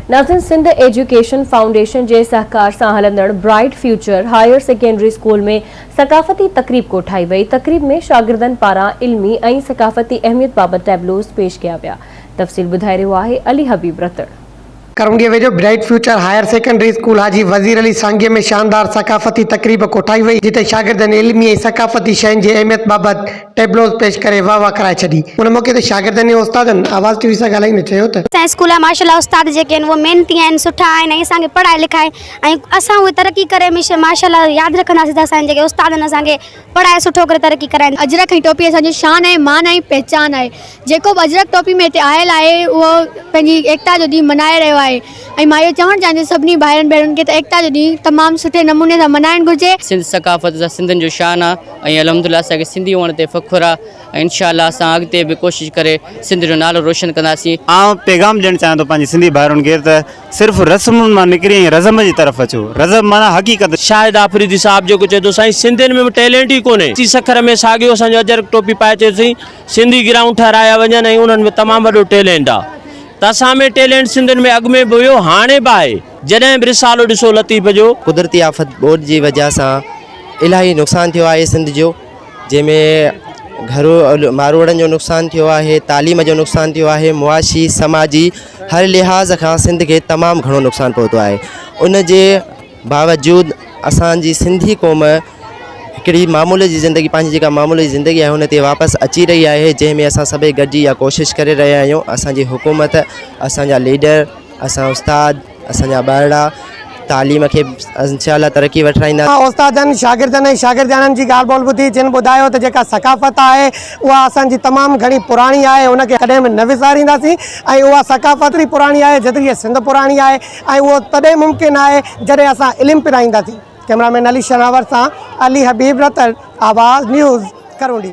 ناظرين Sindh education foundation جي سهڪار سان هلندڙ bright future higher secondary school ۾ ثقافتي تقريب ڪوٺائي وئي، تقريب ۾ شاگردن پاران علمي ۽ ثقافتي اهميت بابت ٽيبلوز پيش ڪيا ويا، تفصيل ٻڌائي رهيو آهي علي حبيب رتڙ. ڪرونڊيء ويجهو bright future higher secondary school Haji Wazir Ali Sangi ۾ شاندار ثقافتي تقريب ڪوٺائي وئي، جتي شاگردن علمي ۽ ثقافتي شين جي اهميت بابت ٽيبلوز پيش ڪري واهه واهه ڪرائي ڇڏي. ان موقعي تي شاگردن ۽ استادن آواز ٽي وي سان ڳالهائيندي چيو ته. اسان جي اسڪول جا ماشاء الله استاد جيڪي آهن اهي محنتي آهن سٺا آهن ۽ اسان کي پڙهائي لکائي ۽ اسان اهي ترقي ڪري هميشه ماشاء الله ياد رکنداسين ته اسان جا جيڪي استاد آهن اسان کي پڙهائي سٺو ڪري ترقي ڪرائين. اجرڪ ۽ ٽوپي اسان جو شان ۽ مان ۽ پهچان آهي. جيڪو به اجرڪ ٽوپي ۾ هتي آيل آهي اهو پنهنجي ايڪتا جو ڏينهن ملهائي رهيو آهي ۽ مان اهو چوڻ چاهيندس سڀني ڀائرن ڀينرن کي ته ايڪتا جو ڏينهن تمام سٺي نموني سان ملهائڻ گهرجي. سنڌ ثقافت اسان سنڌين جو شان آ ۽ الحمدلله اسان کي سنڌي هئڻ تي فخر آ ۽ انشاء الله اسان اڳتي به ڪوشش ڪري سنڌ جو نالو روشن ڪنداسين. آئون پيغام ڏيڻ چاهيان ٿو پنهنجي سنڌي ڀائرن کي ته صرف رسمن مان نڪري ۽ رزم جي طرف اچو. رزم معنيٰ حقيقت. شاهد آفريدي صاحب جيڪو چئي ٿو سائين سنڌين ۾ به ٽيلنٽ ئي ڪونهي. سکر ۾ ساڳيو اسان جو اجرڪ ٽوپي پائي چئي ٿو سائين سنڌي گرائونڊ ٺهرايا وڃن ۽ انهن ۾ تمام وڏو ٽيلنٽ آ ته اسان ۾ ٽيلنٽ سنڌين ۾ اڳ ۾ به هيو هاڻي به آهي جڏهن به رسالو ڏسو لطيف جو. قدرتي آفت ٻوڏ جي وجه سان الاهي نقصان ٿيو آهي سنڌ جو جنهن ۾ گهرو ماروئڙن جو نقصان ٿيو آهي تعليم جو نقصان ٿيو آهي معاشي سماجي هر لحاظ کان سنڌ کي تمام گهڻو نقصان پهتو آهي ان جي باوجود اسان جي سنڌي قوم هڪڙي معمول جي زندگي پنهنجي جيڪا معمول جي زندگي آهي ان تي واپس اچي رهي آهي جنهن ۾ اسان سڀئي گڏجي اها ڪوشش ڪري رهيا آهيون اسان جي حڪومت اسان جا ليڊر اسان استاد اسان جا ٻارڙا تعليم کي انشاء الله ترقي وٺرائيندا. استادن، شاگردن ۽ شاگردياڻين جي ڳالهه ٻولهه ٻڌي جن ٻڌايو ته جيڪا ثقافت آهي اها اسان جي تمام گهڻي پراڻي آهي ان کي ڪڏهن به نه وسارينداسين ۽ اها ثقافت ايتري پراڻي آهي جيتري هيء سنڌ پراڻي آهي ۽ اهو تڏهن ممڪن آهي جڏهن اسان علم پرائينداسين. ڪئميرا مين علي شناور سان علي حبيب رتڙ، آواز نيوز، ڪرونڊي.